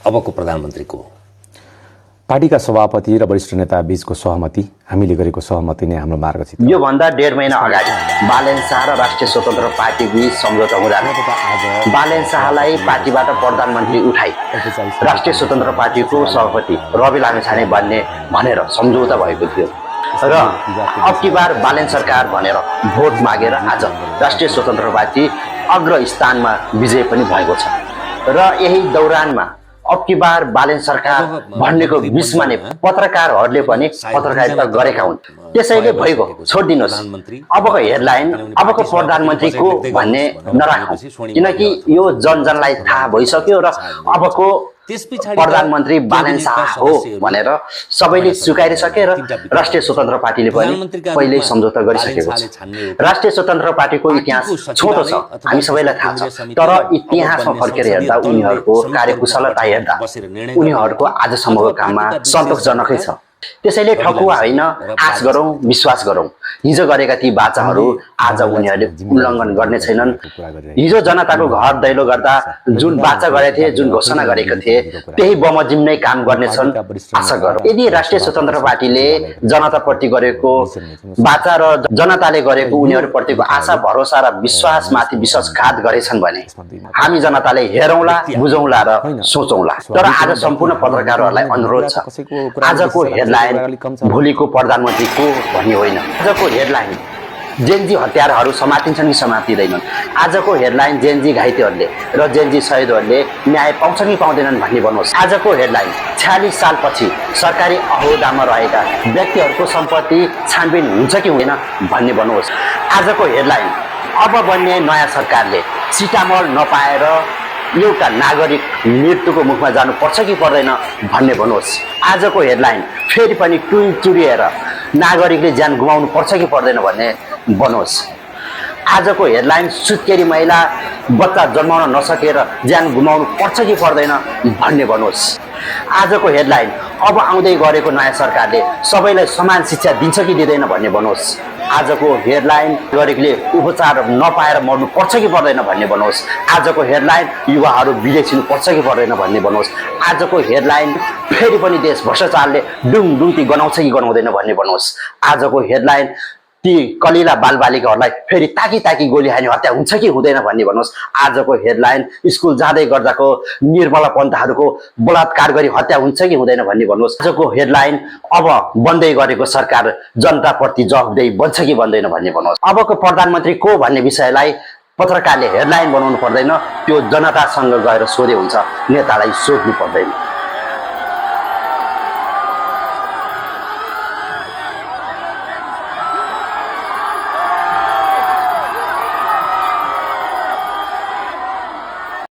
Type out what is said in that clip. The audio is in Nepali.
अबको प्रधानमन्त्री को? पार्टीका सभापति र वरिष्ठ नेता बीचको सहमति, हामीले गरेको सहमति नै हाम्रो मार्गचित्र। यो भन्दा 1.5 महिना अगाडि बालेन शाह र राष्ट्रिय स्वतन्त्र पार्टी बीच सम्झौता हुँदा बालेन शाहलाई पार्टीबाट प्रधानमन्त्री उठाई राष्ट्रिय स्वतन्त्र पार्टीको सभापति रवि लामिछाने बन्ने भनेर सम्झौता भएको थियो र अब की बार बालेन सरकार भनेर भोट मागेर आज राष्ट्रिय स्वतन्त्र पार्टी अग्र स्थानमा विजय पनि भएको छ र यही दौरानमा अब की बार बालेन सरकार भन्नेको बिचमा नै पत्रकारहरूले पनि पत्रकारिता गरेका हुन्। त्यसैले भइगयो, छोडिदिनुहोस्। अबको हेडलाइन अबको प्रधानमन्त्रीको भन्ने नराखौँ, किनकि यो जनजनलाई थाहा भइसक्यो र अबको प्रधानमन्त्री बालेन शाह हो भनेर सबैले स्वीकारिसके र राष्ट्रिय स्वतन्त्र पार्टीले पनि पहिल्यै सम्झौता गरिसकेको छ। राष्ट्रिय स्वतन्त्र पार्टीको इतिहास छोटो छ, हामी सबैलाई थाहा छ, तर इतिहासमा फर्केर हेर्दा उनीहरूको कार्यकुशलता हेर्दा उनीहरूको आजसम्मको काममा सन्तोषजनकै छ। त्यसैले ठकुवा होइन, आश गरौँ, विश्वास गरौँ। हिजो गरेका ती बाचाहरू आज उनीहरूले उल्लङ्घन गर्ने छैनन्। हिजो जनताको घर दैलो गर्दा जुन बाचा गरेका थिए, जुन घोषणा गरेका थिए, त्यही बमोजिम नै काम गर्नेछन् आशा गरौँ। यदि राष्ट्रिय स्वतन्त्र पार्टीले जनताप्रति गरेको बाचा र जनताले गरेको उनीहरूप्रतिको आशा भरोसा र विश्वासमाथि विश्वासघात गरेछन् भने हामी जनताले हेरौँला, बुझौँला र सोचौँला। तर आज सम्पूर्ण पत्रकारहरूलाई अनुरोध छ, आजको हेडलाइन भोलिको प्रधानमन्त्री को भन्ने होइन। आजको हेडलाइन जेनजी हत्याराहरू समातिन्छन् कि समातिँदैनन्, आजको हेडलाइन जेनजी घाइतेहरूले र जेनजी शहीदहरूले न्याय पाउँछन् कि पाउँदैनन् भन्ने भन्नुहोस्। आजको हेडलाइन 46 सालपछि सरकारी अहोदामा रहेका व्यक्तिहरूको सम्पत्ति छानबिन हुन्छ कि हुँदैन भन्ने भन्नुहोस्। आजको हेडलाइन अब बन्ने नयाँ सरकारले सिटामोल नपाएर एउटा नागरिक मृत्युको मुखमा जानुपर्छ कि पर्दैन भन्ने भन्नुहोस्। आजको हेडलाइन फेरि पनि टुङ चुरिएर नागरिकले ज्यान गुमाउनु पर्छ कि पर्दैन भन्ने भन्नुहोस्। आजको हेडलाइन सुत्केरी महिला बच्चा जन्माउन नसकेर ज्यान गुमाउनु पर्छ कि पर्दैन भन्ने भन्नुहोस्। आजको हेडलाइन अब आउँदै गरेको नयाँ सरकारले सबैलाई समान शिक्षा दिन्छ कि दिँदैन भन्ने भन्नुहोस्। आजको हेडलाइन नागरिकले उपचार नपाएर मर्नु पर्छ कि पर्दैन भन्ने भन्नुहोस्। आजको हेडलाइन युवाहरू विदेशिनु पर्छ कि पर्दैन भन्ने भन्नुहोस्। आजको हेडलाइन फेरि पनि देश भ्रष्टाचारले डुङडुङती गनाउँछ कि गनाउँदैन भन्ने भन्नुहोस्। आजको हेडलाइन ती कलिला बालबालिकाहरूलाई फेरि ताकी ताकी गोली हानी हत्या हुन्छ कि हुँदैन भन्ने भन्नुहोस्। आजको हेडलाइन स्कुल जाँदै गर्दाको निर्मला पन्थाहरूको बलात्कार गरी हत्या हुन्छ कि हुँदैन भन्ने भन्नुहोस्। आजको हेडलाइन अब बन्दै गरेको सरकार जनताप्रति जवाफदेही बन्छ कि बन्दैन भन्ने भन्नुहोस्। अबको प्रधानमन्त्री को भन्ने विषयलाई पत्रकारले हेडलाइन बनाउनु पर्दैन, त्यो जनतासँग गएर सोधे हुन्छ, नेतालाई सोध्नु पर्दैन।